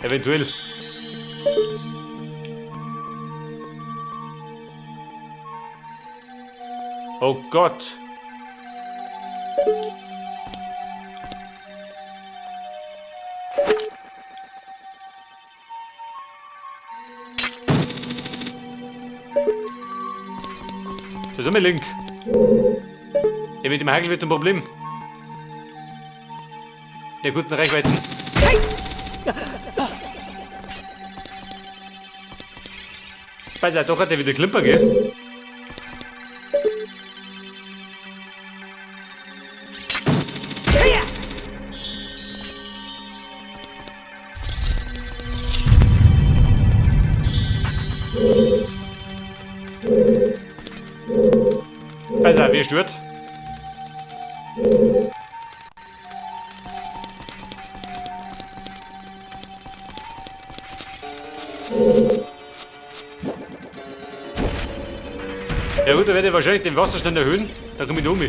Eventuell. Oh Gott. Das ist immer Link. Ja, mit dem Hagel wird ein Problem. Der guten Reichweiten. Weiß doch hat er wieder Klimper, gell? Alter, wer stört? Ja gut, da werde ich wahrscheinlich den Wasserstand erhöhen. Da komme ich da um.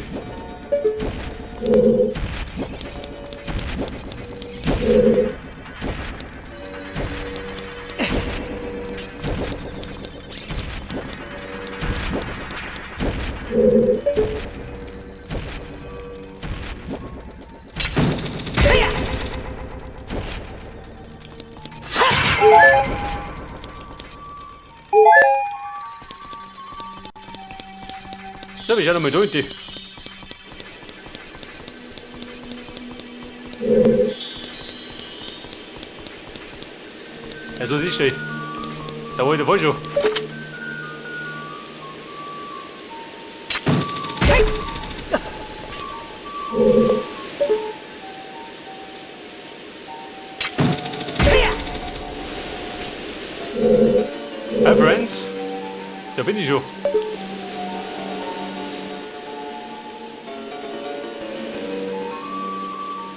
So, wir schauen nochmal da hinten. Ja, so siehst du. Da war ich davor schon. Hi Friends, da bin ich schon.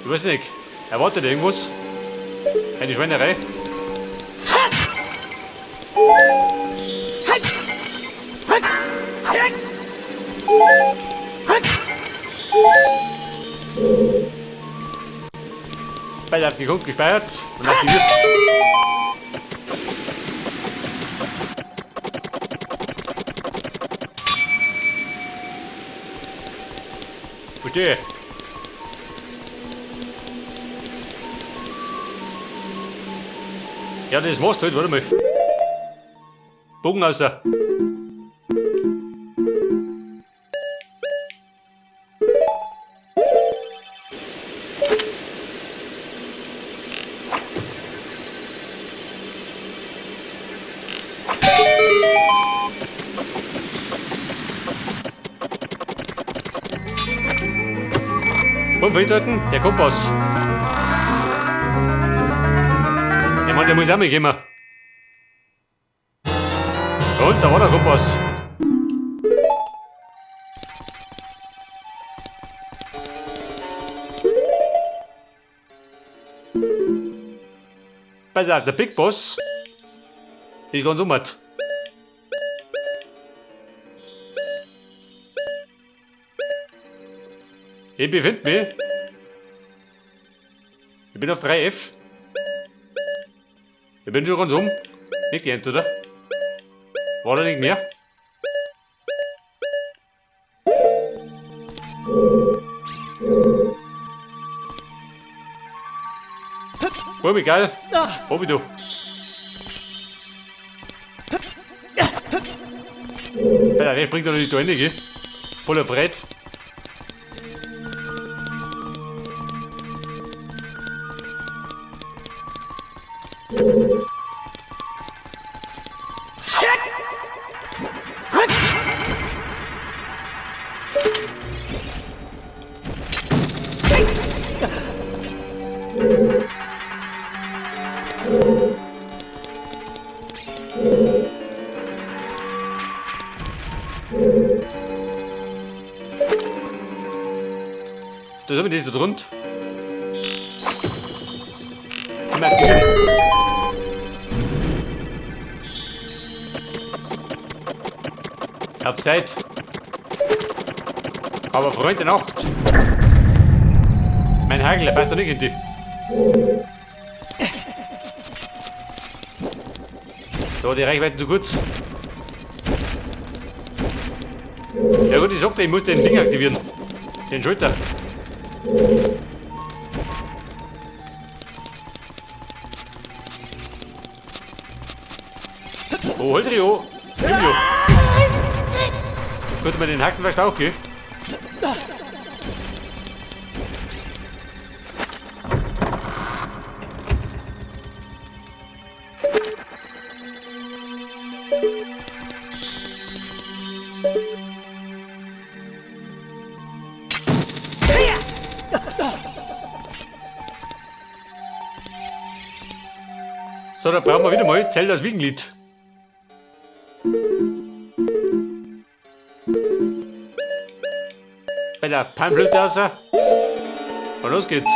Ich weiß nicht, erwartet irgendwas? Eine Schweinerei? Beide auf die Grund gespeichert und aktiviert. Verstehe. Ja, das machst du halt, warte mal. Bogen raus. Und weiterhalten, der Kompass. Ich meine, der muss auch mitkommen. Und da war der Kompass. Pass auf, der Big Boss ist ganz um. Ich befinde mich. Ich bin auf 3F. Ich bin schon ganz um. Nicht die Ente, oder? War da nicht mehr? Bobby, geil. Bobby, du. Alter, wer springt doch nicht da rein, gell? Voller Fred. Da sind wir das da drunter. Auf Zeit. Aber Freund der Nacht. Mein Hagel, der passt da nicht in die. Da war die Reichweite zu kurz. Ja gut, ich sagte, ich muss den Ding aktivieren. Den Schulter. Oh, halt Rio. Rio. Könnte man den Hacken vielleicht auch gehen? So, da brauchen wir wieder mal Zeldas Wiegenlied. Bei der Panflöte raus. Und los geht's.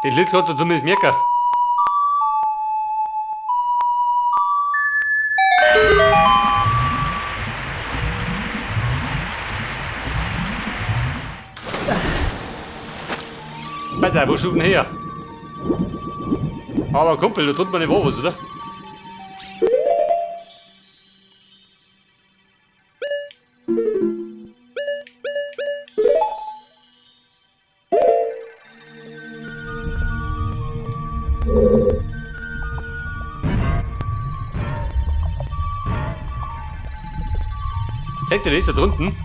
Den Lied hat er zumindest merken. Alter, wo Stufen her? Aber Kumpel, da tut man nicht was, oder? Seht ihr das da drunten?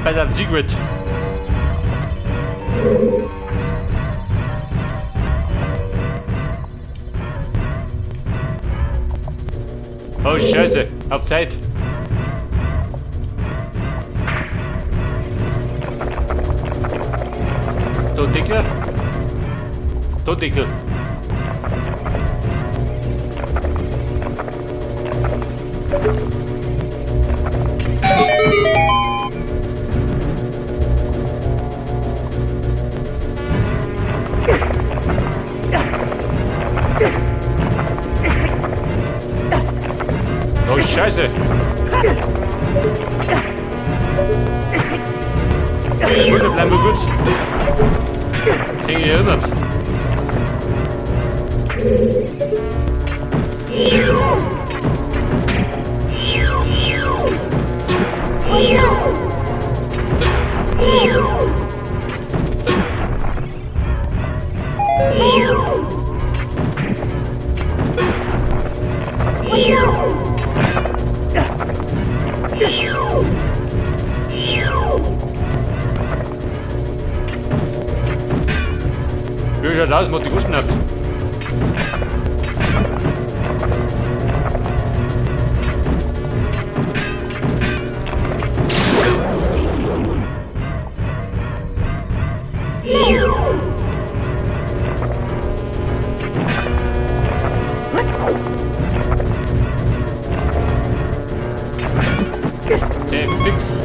Bei der Secret. Oh Scheiße, auf Zeit. Totdeckel. Totdeckel. Oh Scheiße! Wunder bleiben wir gut. Ich erinnert. Wie schaut aus, macht die Guschen auf. Tja, fix.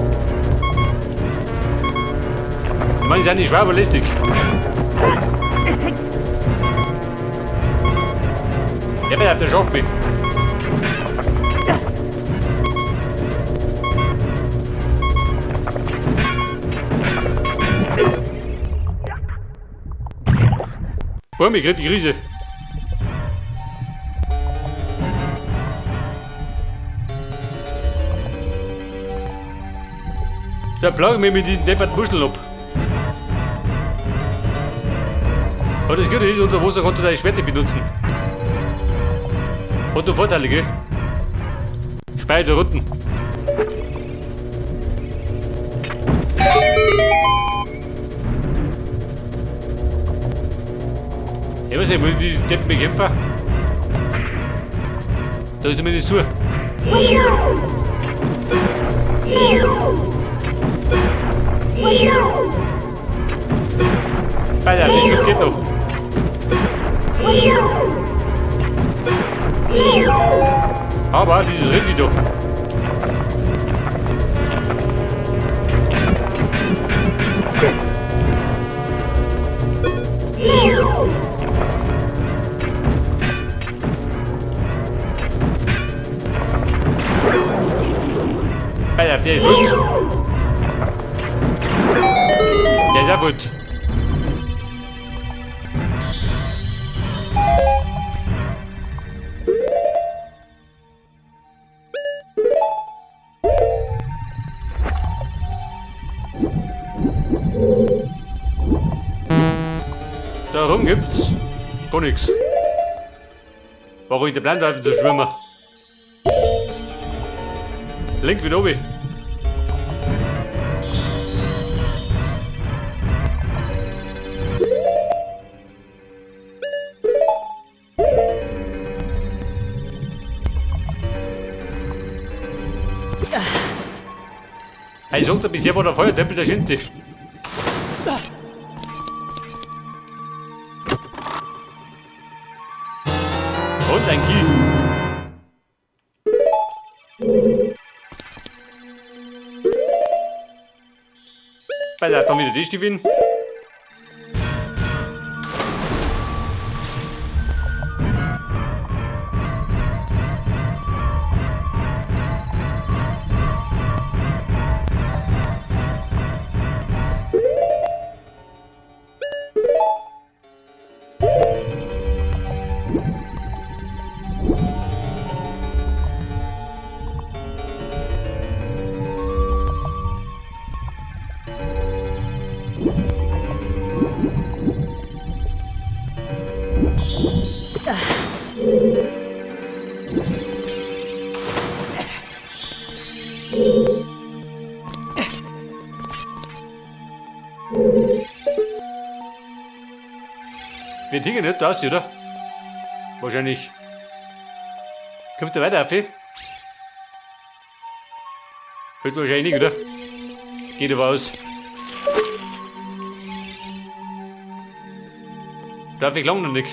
Ich meine, ist ja nicht schwer, aber lästig. Ja, aber der schafft mich. Boah, mir kriegt die Krise. So, plagen wir mit diesen depperten Muscheln ab. Aber das Gute ist, unter Wasser kannst du deine Schwerte benutzen. Hat nur Vorteile, gell? Speicher da unten. Ich weiß nicht, muss ich diesen Deppen bekämpfen? Da ist zumindest zu. Alter, das geht noch. Aber dieses Rindvideo. Der ist fort. Der ist auch fort. Da rum gibt's gar nichts. Warum ich der Plan zu schwimmen? Link wieder oben. Hey, sagt er, bisher war der Feuertempel der Shinti. Und ein Key. Pass auf, dann wieder die Stiefel. Wir dingen nicht das, oder? Wahrscheinlich. Kommt der weiter, Affe? Wird wahrscheinlich nicht, oder? Geht aber aus. Darf ich lang noch nicht.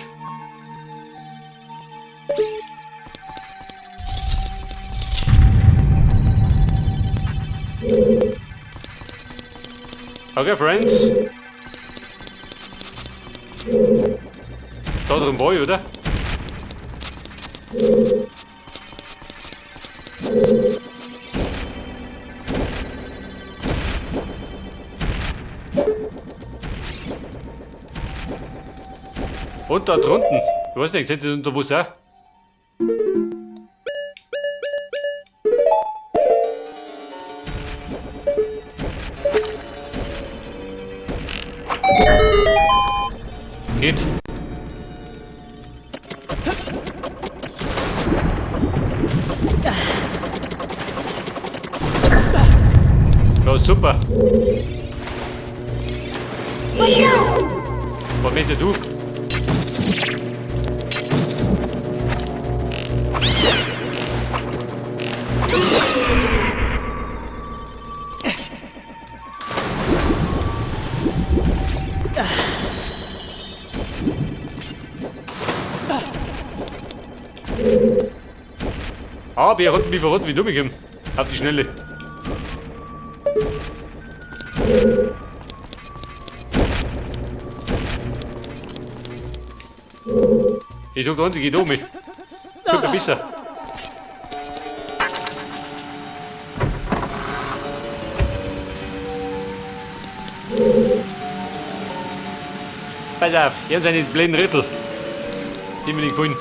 Okay, Friends. Da drin war ich, oder? Und da drunten. Ich weiß nicht, hätte das unter wo sein? Geht. Ja, super. Was möchtest du? Aber er hat mich verraten, wie dumm ich bin. Auf die Schnelle. Ich sag, der einzige geht um mich. Schon ein bisschen. Pass auf, hier sind die blöden Rittel. Die mir nicht gefallen.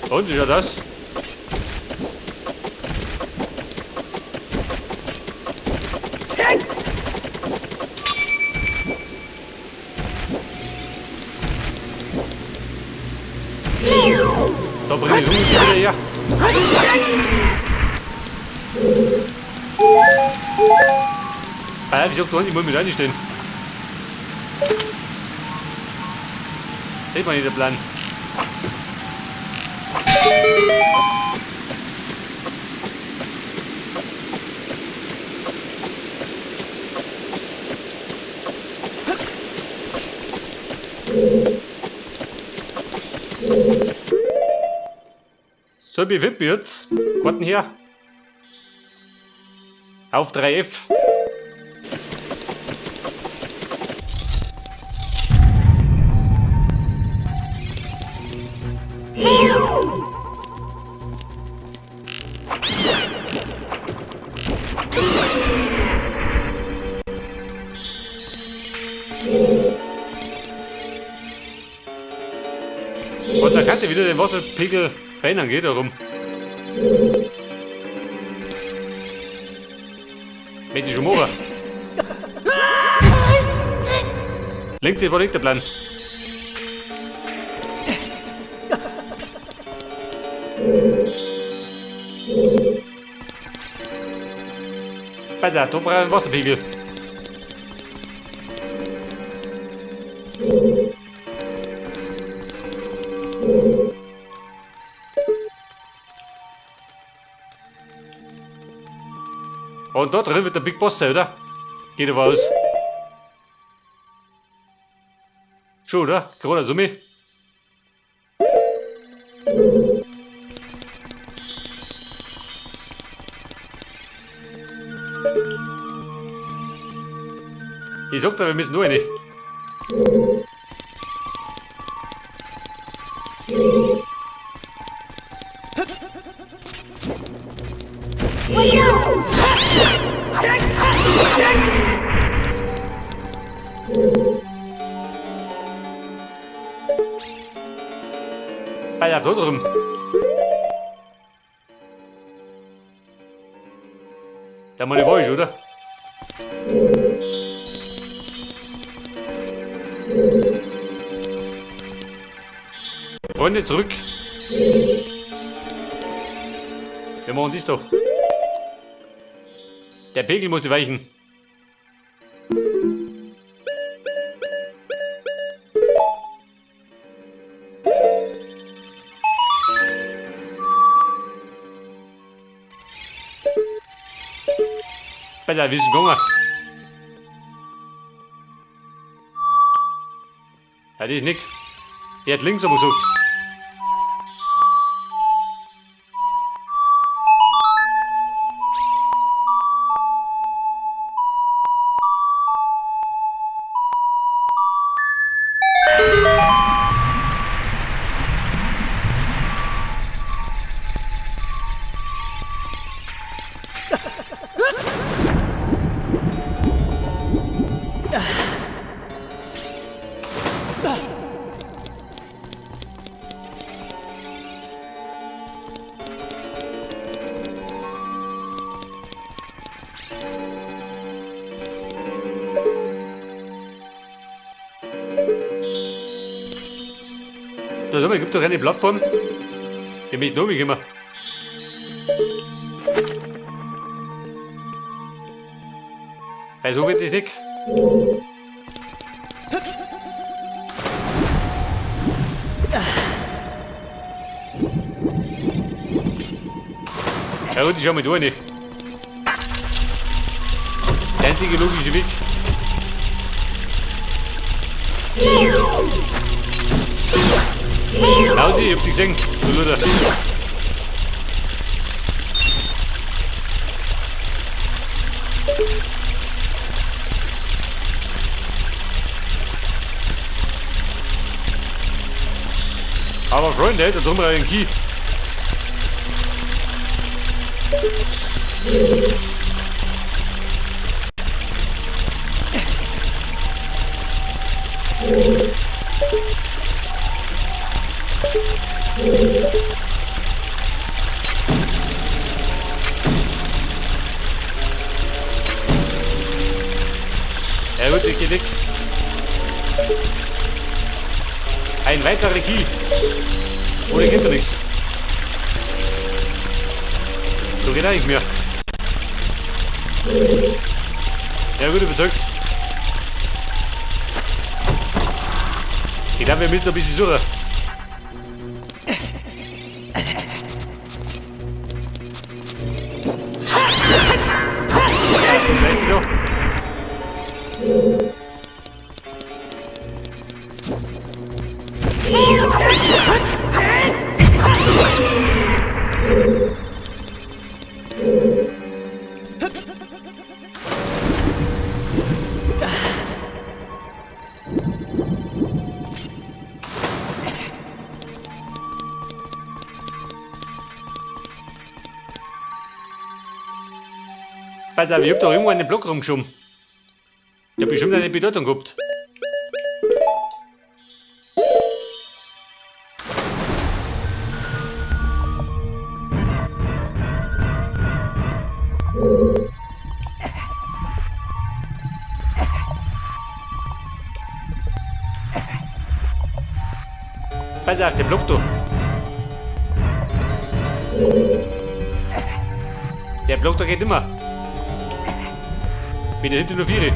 Und wie schaut das? Da bring ich wieder her. Ah, ich sag doch, ich muss mich reinstellen. Das war nicht der Plan. So, wie finden wir jetzt? Karten her. Auf 3F. Und da kann wieder den Wasserpegel verändern, geht darum. Möchte ich schon machen. Linkt, wo liegt der Plan? Besser, da brauchen wir einen Wasserpegel. Und dort drin wird der Big Boss sein, oder? Geht aber aus. Schon, oder? Corona Summe. Ich sag dir, wir müssen nur rein. Ah ja, da drüben. Da mal die Wolke, oder? Freunde, zurück. Wir machen dies doch. Der Pegel muss weichen. Alter, wie ist denn gegangen? Ja, die ist nix. Die hat links aber gesucht. Da sag mal, gibt doch eine Plattform. Die mich noch immer. Weil so wird das nicht. Ja gut, ich schau mal da rein. Der einzige logische Weg. Lausi, ich hab dich gesehen, du Luder. Aber Freunde, da drüben rein Key. Ja gut, ich geh weg. Ein weiterer Key. Ohne geht da nichts. So geht eigentlich mehr. Ja gut, überzeugt. Ich glaube, wir müssen noch ein bisschen suchen. Vielleicht noch. Pass auf, ich hab da irgendwo einen Block rumgeschoben. Der hat bestimmt eine Bedeutung gehabt. Pass auf, der Block da. Der Block da geht immer. Bin da hinten nur vier.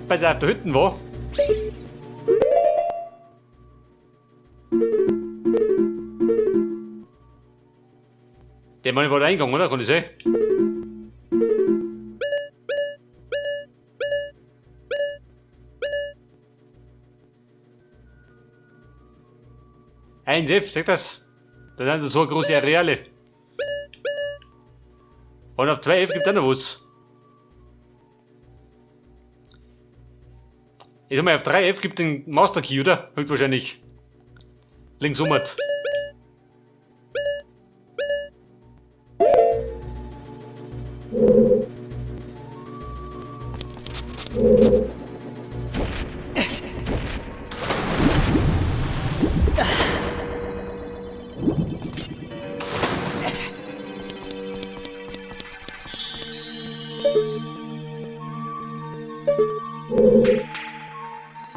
Pass auf, da hinten war. Der Mann war der Eingang, oder? Kann ich sehen? Ein F, sag das. Da sind so große Areale. Und auf 2F gibt es auch noch was. Ich sag mal, auf 3F gibt den Master Key, oder? Höchstwahrscheinlich. Links um.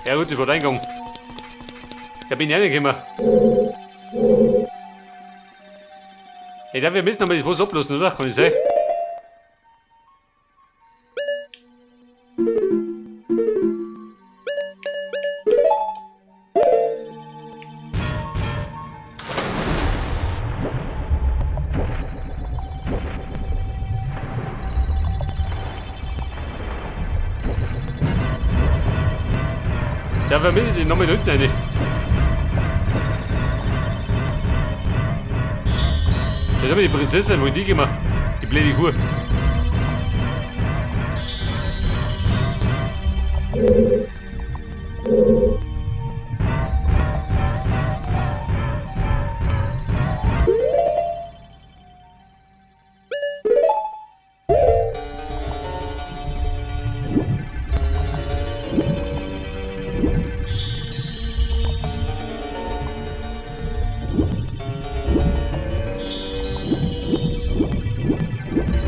Ja gut, das war der Eingang. Da bin ich reingekommen. Ich glaube, wir müssen aber das was ablassen, oder? Kann ich sein? Ja, wir müssen den nochmal hinten rein. Das ist aber die Prinzessin, wo in die gehen wir? Die blöde Kuh.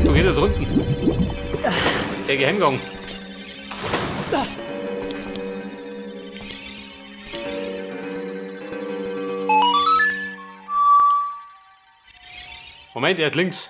Du gehst da drunten. Der Geheimgang. Moment, er ist links.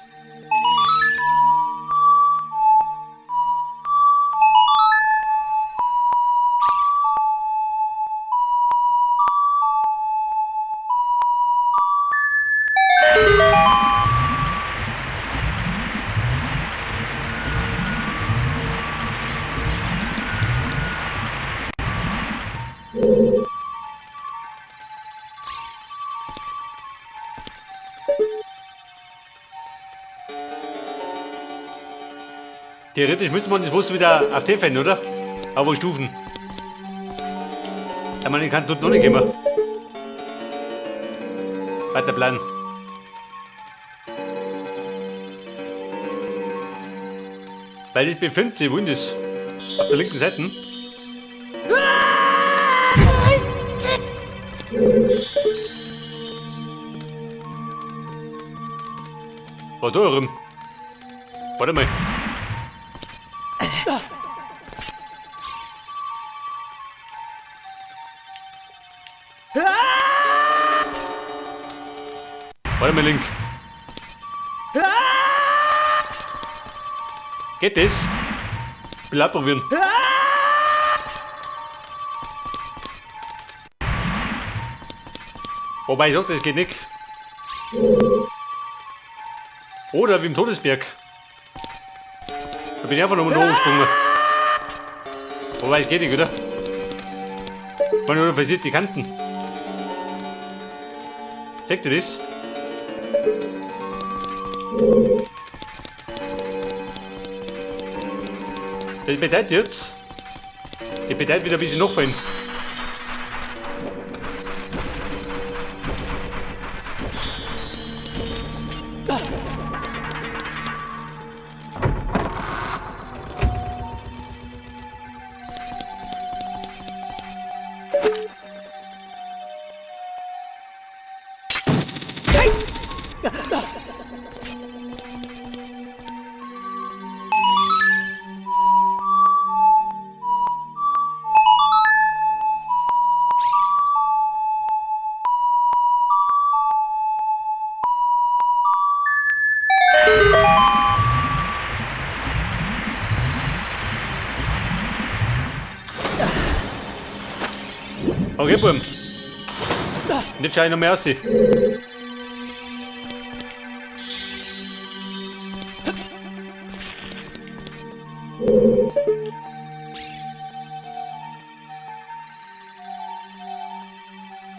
Theoretisch müsste man das Bus wieder auf T finden, oder? Aber Stufen. Ja, man kann dort noch nicht gehen. Weiter Plan. Weil das befindet sich, wo ist das? Auf der linken Seite. Was da rum? Warte mal. Warte mal, Link. Geht das? Ich will auch probieren. Wobei ich sag, das geht nicht. Oder wie im Todesberg. Da bin ich einfach nochmal hochgesprungen. Wobei, es geht nicht, oder? Man nur versiert die Kanten. Seht ihr das? Das bedeutet jetzt, das bedeutet wieder ein bisschen nachfallen. Okay, Buben. Und jetzt schau ich noch mehr aus.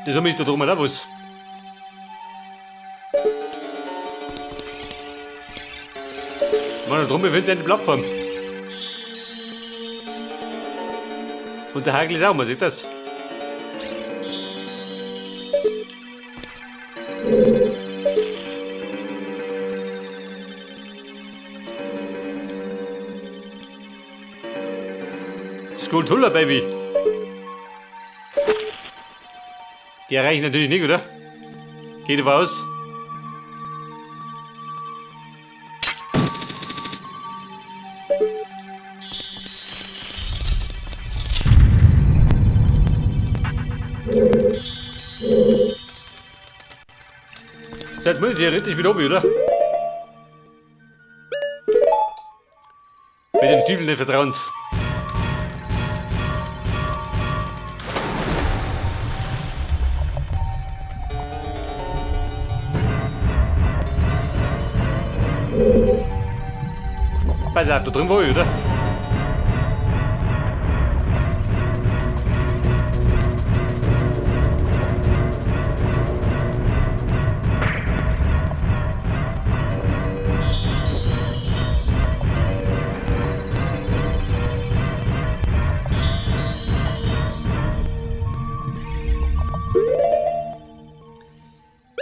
Das habe ich da drüben auch was. Man, da drüben befindet sich eine Plattform. Und der Hagel ist auch, man sieht das. Skulltula, Baby. Die erreichen natürlich nicht, oder? Geht aber aus. Seit muss ich theoretisch wieder oben, oder? Mit dem Typen des Vertrauens. Pass auf, da drin war ich, oder?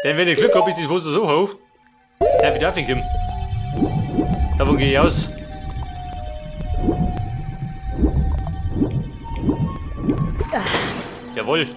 Denn wenn ich Glück habe, ist das Wasser so hoch, darf ich da hinkommen. Davon gehe ich aus. Jawohl.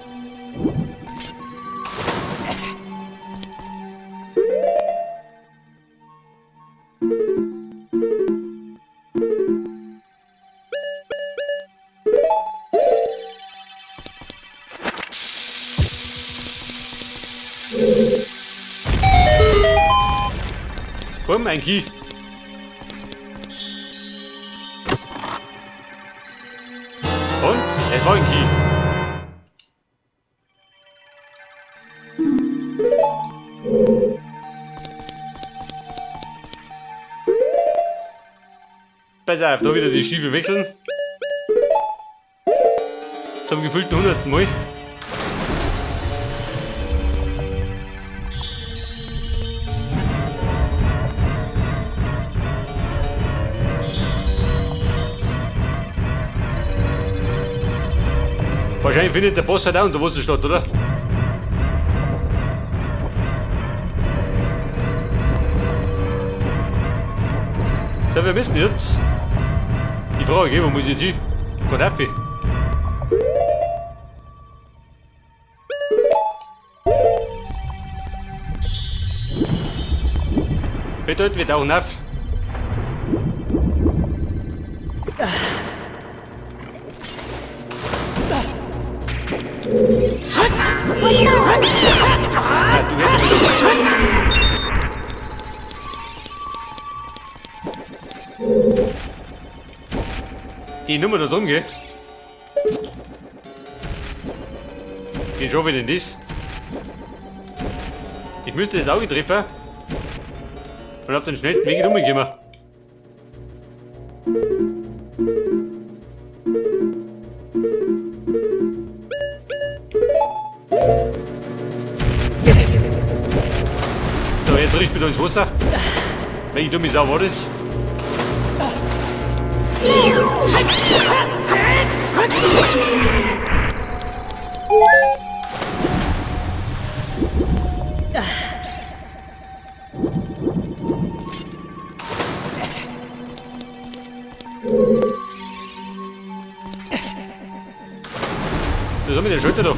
Komm, ein Key. Und es war ein Key. Pass auf, da wieder die Stiefel wechseln. Zum gefühlten 100. Mal. Wahrscheinlich findet der Boss halt auch unter Wasser statt, oder? So, wir müssen jetzt. Die Frage, wo muss ich jetzt hin? Gott, auf. Bedeutet, wir tauchen auf. Die Nummer da drum, gell? Wie schaffe ich denn das? Ich müsste das Auge treffen und auf den schnellsten Weg rumkommen. So, er trifft mit uns Wasser. Welche dumme Sau war das? Das ist mit der Schulter da.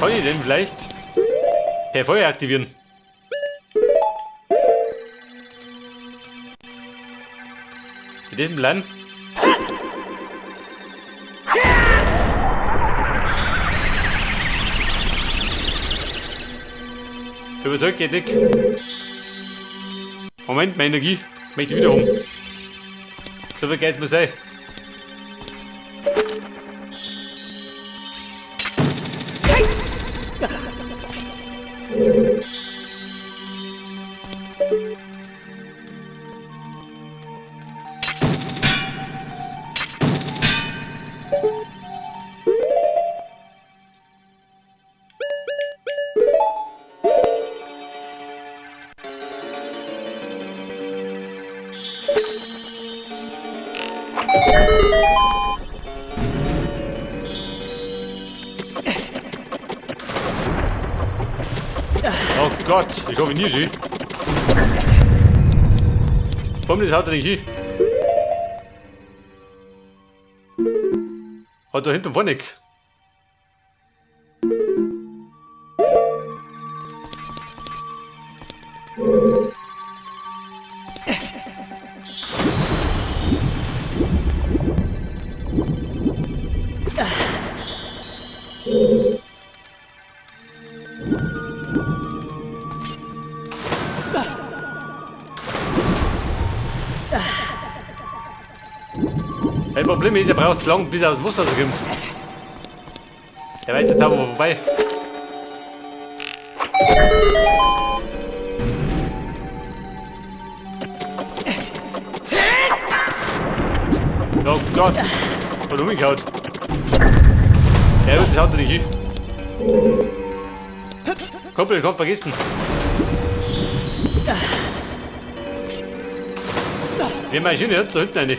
Kann ich denn vielleicht per Feuer aktivieren? Mit diesem Plan? Überzeugt geht nicht. Moment, meine Energie möchte ich wieder um. So viel Geld muss sein. Oh Gott, ich hoffe nie sie. Komm, das haut er nicht hin. Hat da hinten vorne. Das Problem ist, er braucht zu lange, bis er aus dem Wasser kommt. Der weite Zauber vorbei. Oh Gott, hat umgehauen. Ja, das haut er nicht hin. Kumpel, komm, vergessen. Wir Maschine jetzt da hinten eine.